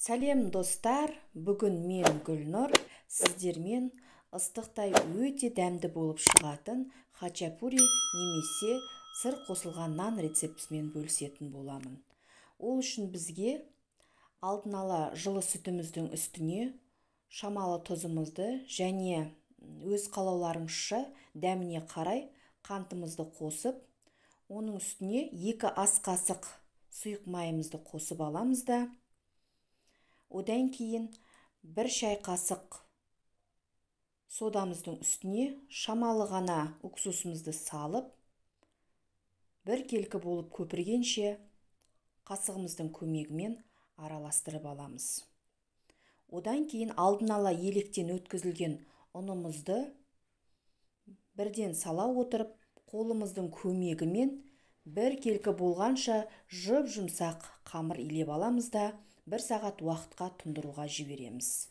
Сәлем достар, бүгін мен Гүлнұр сіздермен ыстықтай өте дәмді болып шығатын хачапури немесе сыр қосылған нан рецептісімен бөлісетін боламын. Ол үшін бізге алдын ала жылы сүтіміздің үстіне шамалы тұзымызды және өз қалауларыңызша дәміне қарай қантымызды қосып, оның үстіне 2 ас қасық сұйық майымызды қосып аламыз да, одан кейін 1 шай қасық содамыздың үстіне шамалы ғана уксусымызды салып, бір келкі болып көпіргенше қасығымыздың көмегімен араластырып аламыз. Одан кейін алдын ала електен өткізілген ұнымызды бірден сала отырып, қолымыздың көмегімен бір келкі болғанша жұп-жұмсақ қамыр илеп аламыз да, 1 сағат уақытқа тұндыруға жібереміз.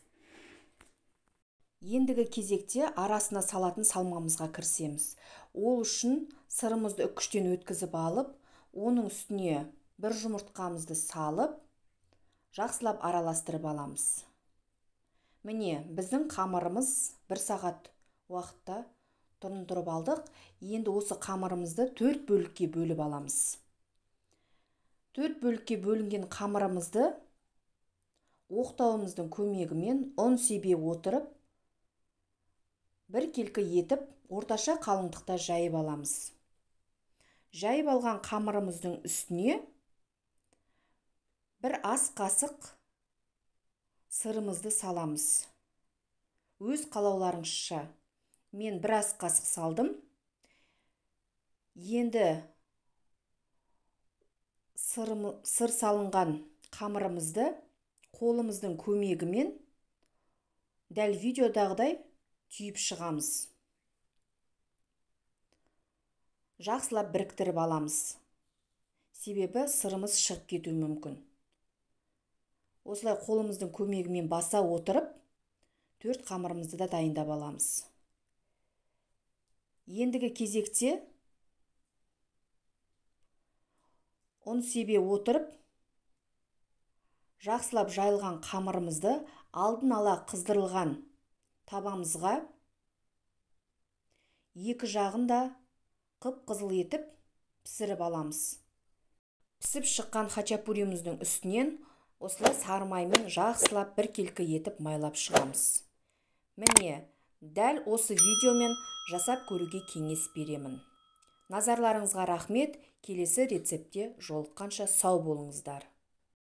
Ендігі кезекте арасына салатын салмамызға кірісеміз. Ол үшін сырымызды үккіштен өткізіп алып, оның үстіне 1 жұмыртқамызды салып, жақсылап араластырып аламыз. Міне, біздің қамырымыз 1 сағат уақытта тұндырып алдық. Енді осы қамырымызды 4 бөлікке бөліп аламыз. 4 бөлікке бөлінген қамырымызды оқтауымыздың көмегімен ұн себе отырып, бір келкі етіп орташа қалыңдықта жайып аламыз. Жайып алған қамырымыздың үстіне 1 ас қасық сырымызды саламыз. Өз қалауларыңызша мен 1 ас қасық салдым. Енді сыр салынған қамырымызды қолымыздың көмегімен дәл видеодағыдай түйіп шығамыз. Жақсылап біріктіріп аламыз. Себебі сырымыз шығып кетуі мүмкін. Осылай қолымыздың көмегімен баса отырып, 4 қамырымызды да дайындап аламыз. Ендігі кезекте ұн себе отырып, жақсылап жайылған қамырымызды алдын ала қыздырылған табамызға екі жағын да қып-қызыл етіп пісіріп аламыз. Пісіп шыққан хачапуриміздің үстінен осылай сары маймен жақсылап бір келкі етіп майлап шығамыз. Міне, дәл осы видеомен жасап көруге кеңес беремін. Назарларыңызға рахмет. Келесі рецептте жолыққанша сау болыңыздар.